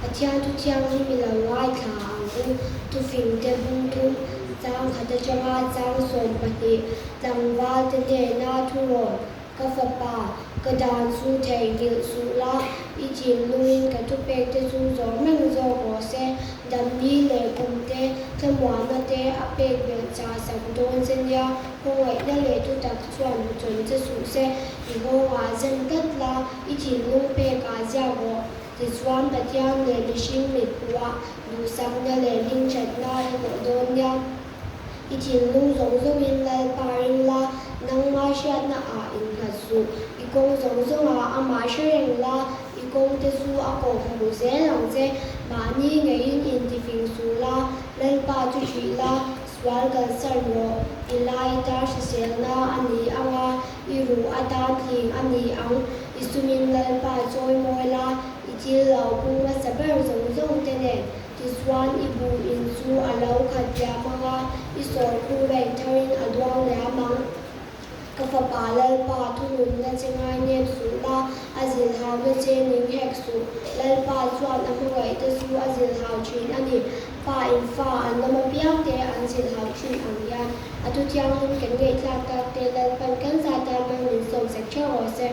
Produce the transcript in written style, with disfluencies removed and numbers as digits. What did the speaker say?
Pathian thu thianghlim i lo ngaithla ang u. Thufingte bung thum, chang khat atanga chang 12, tlangvalte hnena thurawn, Ka fapa, ka dan chu theihnghilh suh la, i thinlungin ka thupekte chu zawm reng zawk rawh se. Damni leh kumte, thlamuanna te a pek belh chah sak dawn che nia, khawngaihna leh thutak chuan hmuchawn che suh se. I nghawngah zem tlat la, i thinlung pekah ziak rawh. Tichuan Pathian leh mihring mithmuhah duhsakna leh hmingthatna i hlawh dawn nia. I thinlung zawng zawngin Lalpa ring la, nangma hriatna ah innghat suh. I kawng zawng zawngah amah hre reng la, i kawng te chu a kawh hmuh zel ang che. Mahni ngeiin intifing suh la, Lalpa chu hrih la, sual kalsan rawh. I lai ta hriselna a ni ang a, i ruh atan tling a ni ang. I sumin Lalpa chawi mawi la, i thil lo pung hmasa ber zawng zawng te nen. Tichuan i bu in chu a lo khat liam ang a, i sawrkhur reng tharin a duang liam ang. Ka fapa Lalpa, thununna che ngai nep suh la, a zilhauna che ning hek suh. Lalpa chuan a hmangaihte chu a zilhau thin a ni. Pa in fa an lawm apiang te an zilhau thin ang hian a thu thianghlim kan ngaihthlak tak te Lalpan kan zah tan hmang min sawmsak theuh rawh se.